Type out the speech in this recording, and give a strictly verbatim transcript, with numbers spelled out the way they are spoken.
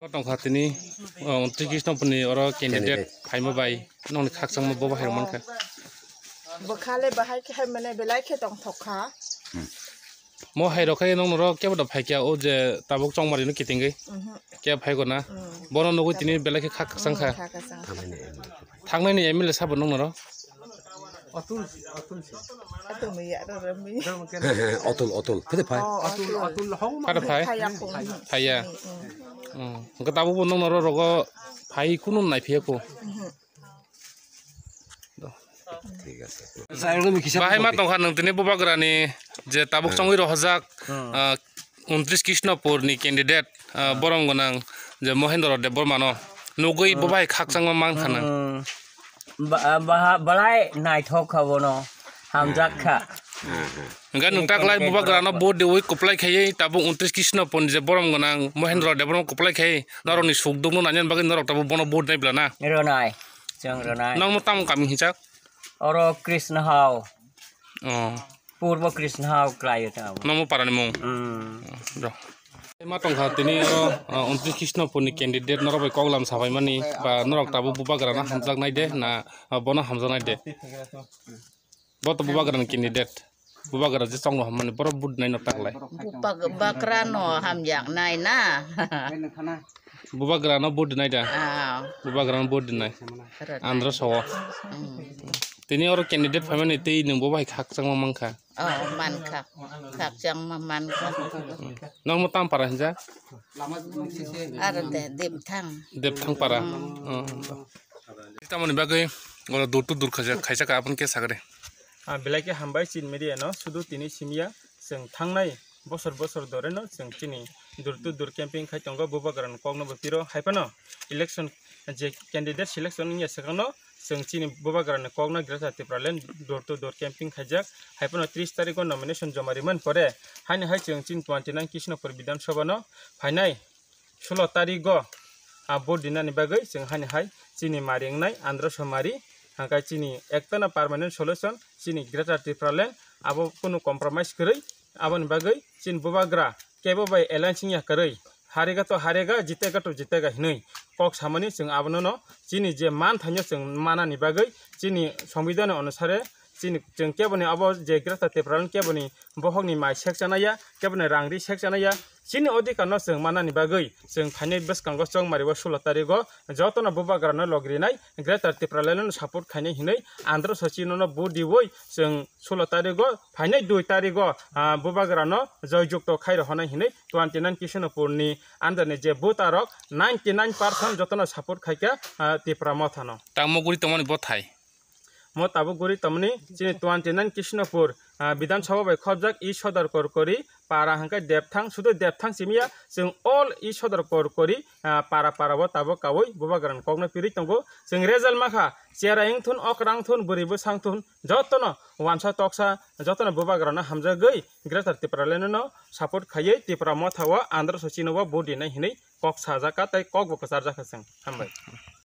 O tongkha tini, o, untris Krishnapurni oro candidate phaima bai nongni khakchangma bo bahai rok mankha. Bwkhale bahai khe mane belai khe tongthok kha. Mo hai rok khe nong norok kebo da phai kya o je tabuk chongmari no kitingwi. Mhm. Kya phai gona. Mm. Bono nugwi tini belai khe khak khakchang kha. Mm, khakchang kha. Thangnani M L A sabo nong norok. Atul, Atul se. Atul ni ya ro ro mi. Atul, Atul. Phede phai. Oh, Atul, Atul. Atul hong. Phade phai. Phai ya kong. Phai ya. Mm, mm. Mm. Hwnkhe tabuk bo nong norok rogo phai kunu nai phiya ko. Mhm. Thik ase. Bahai ma tongkha nung tini bubagrani je tabuk chongwi rohorjak, ah, untris Krishnapurni candidate, ah, borom gwnang je Mohendro Debbarmano nugwi bo bahai khakchangma mankha nang. Hmm. Ba-, baha-, balai naithok kha bono. Hamjak kha. Hwnkhe nung taklai bubagrano vote diwi kwplai khaiwi tabuk untris Krishnapurni je borom gwnang Mohendro Debbarma kwplai khaiwi norokni suk dukno nainani bagwi norok tabuk bono vote nai bla na? Rwnai. Chwng rwnai. Nokno tamo kami hinchak? Oro Krishna Hao. Oh. Purbo Krishna Hao kwlaio ta abo. Nomo parani mung. Hmm. Do. Ma tongkha tini oro, uh, untris Krishnapurni candidate norok bai koklam sabaimani ba norok tabuk bubagrano hamjaknai de na, uh, bono hamjaknai de? Bo to bubagrani candidate. Bubagra je chongno hammani borok vote nai no taklai. Bupag-, bagra no hamjak nai na. Bubagrano vote nai da? Ah. Bubagrano vote nai. Rwt. Andro sawo. Mm. Tini oro candidate phaimani tei nung bo bai khakchangma mankha. Oh, mankha. Khakchangma mankha. Nokno tam para hinja? Aro de, Depthang. Depthang para. Mm. Oh. Tamoni bagwi oro door to door khaijak, khaijak aboni khe sagre. Ah, belai khe hambai chini media no, sudu tini simiya chwng thangnai bosor bosor dore no chwng chini door to door camping khai tongo, bubagrani kokno bo piro, hai phano election je candidate selection wngya swkangno chwng chini bubagrani kokno Greater Tipraland door to door camping khaijak, hai phano tris tarikh o nomination joma rimani pore haino hai chwng chini twenty nine Krishnapur Bidhan Sabha no phainai sulo tarigo, ah, vote dinani bagwi chwng haini hai chini mari wngnai Andro Somari, hwnkhe chini ektana permanent solution chini Greater Tipraland, abo kunu compromise kwrwi, aboni bagwi chini bubagra kebo bai alliance wngya kwrwi, harega to harega, jitega to jitega hinwi kok samani chwng abono no chini je man thaino chwng manani bagwi chini songbidhan onusare chini chwng keboni abo je Greater Tipraland keboni bohokni mai sek chanaya, keboni rang ri sek chanaya, chini odhikar no chwng manani bagwi chwng phainai bwskango chongmari o sulo tarigo jotono bubagrano log rinai Greater Tipraland no support khainai hinwi Andro Sochino no vote diwi chwng sulo tarigo phainai dui tarigo, ah, bubagrano joy jukto khai rohonai hinwi twenty nine Krishnapurni under ni je voter rok ninety nine percent jotono support khaikha, ah, Tipra Mothano. Tamo guri tongmani bothai. Mo tabuk guri tongmani chini twenty nine Krishnapur, ah, Bidhan Sabha bai khobjak E Sodor Korkori para hwnkhe Depthang, sudu Depthang simiya chwng all E Sodor Korkori, ah, para para o tabuk kaui bubagrani kokno pirwi tongo. Chwng result makha cherai wngthun, okra wngthun, bwrwi bwsa wngthun, jotono wansa toksa, jotono bubagrano hamjagwi Greater Tipraland no support khaiwi Tipra Motha o Andro Sochino o vote dinai hinwi kok sajak kha tei kok bo kwcharjak kha chwng. Hambai.